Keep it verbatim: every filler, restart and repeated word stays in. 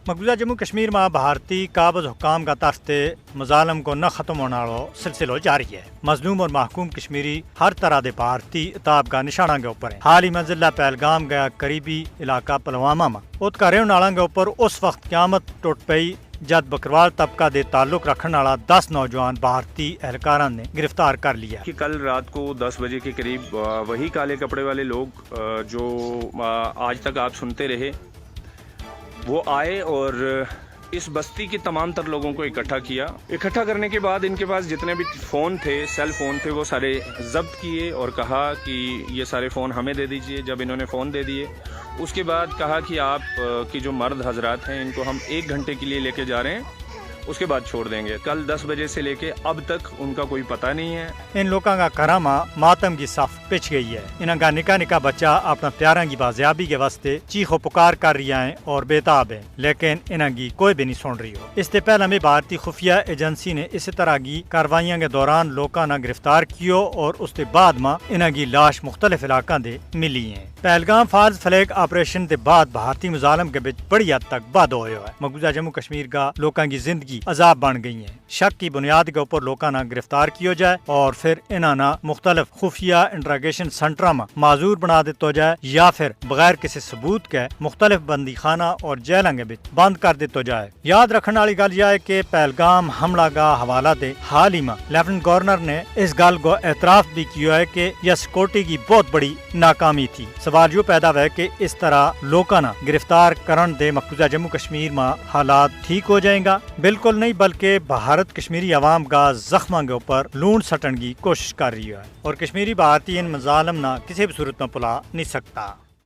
مقبوضہ جموں کشمیر ما بھارتی قابض حکام کا طرف تے مظالم کو نہ ختم ہونا آلو سلسلو جاری ہے۔ مظلوم اور محکوم کشمیری ہر طرح دے بھارتی عتاب کا نشانہ کے اوپر ہیں۔ حال ہی منزلہ پہلگام گیا قریبی علاقہ پلوامہ ما ات کا رہن آلاں کے اوپر اس وقت قیامت ٹوٹ پئی، جد بکروال طبقہ دے تعلق رکھن آلا دس نوجوان بھارتی اہلکاراں نے گرفتار کر لیا۔ کہ کل رات کو دس بجے کے قریب وہی کالے کپڑے والے لوگ جو آج تک آپ سنتے رہے، وہ آئے اور اس بستی کے تمام تر لوگوں کو اکٹھا کیا۔ اکٹھا کرنے کے بعد ان کے پاس جتنے بھی فون تھے، سیل فون تھے، وہ سارے ضبط کیے اور کہا کہ یہ سارے فون ہمیں دے دیجیے۔ جب انہوں نے فون دے دیے، اس کے بعد کہا کہ آپ کی جو مرد حضرات ہیں، ان کو ہم ایک گھنٹے کے لیے لے کے جا رہے ہیں، اس کے بعد چھوڑ دیں گے۔ کل دس بجے سے لے کے اب تک ان کا کوئی پتہ نہیں ہے۔ ان لوکاں کا گھراں ما ماتم کی صف پچھ گئی ہے۔ انہاں کا نکا نکا بچہ اپنا پیاراں کی بازیابی کے واسطے چیخ و پکار کر رہیا ہیں اور بے تاب ہیں، لیکن انہاں کی کوئی بھی نہیں سن رہی ہو۔ اس تے پہلا میں بھارتی خفیہ ایجنسی نے اسی طرح کی کاروائیاں کے دوران لوکاں نا گرفتار کیو اور اس تے بعد ما انہاں کی لاش مختلف علاقاں دے ملی ہیں۔ پہلگام فالز فلیگ آپریشن دے بعد بھارتی مظالم کے بچ بڑی حد تک بد ہوئے ہوئے مقبوضہ جموں کشمیر کا لوکاں کی زندگی عذاب بن گئی ہیں۔ شک کی بنیاد کے اوپر لوکاں نا گرفتار کیو جائے اور پھر انہاں نا مختلف خفیہ انٹراگیشن سنٹراں ما معذور بنا دیتو جائے یا پھر بغیر کسی ثبوت کے مختلف بندی خانہ اور جیلاں کے بچ بند کر دیتو جائے۔ یاد رکھن آلی گل یا ہے کہ پہلگام حملہ کا حوالہ دے حال ہی ما لیفٹننٹ گورنر نے اس گل کو اعتراف بھی کیو ہے کہ یا سکیورٹی کی بہت بڑی ناکامی تھی۔ سوال یوہ پیدا ہوئے کہ اس طرح لوکاں نا گرفتار کرن دے مقبوضہ جموں کشمیر ما حالات ٹھیک ہو جائیں گا؟ بالکل نہیں، بلکہ بھارت کشمیری عوام کا زخماں کے اوپر لون سٹن کی کوشش کر رہی ہے اور کشمیری بھارتی ان مظالم نا کسی بھی صورت ما پلا نہیں سکتا۔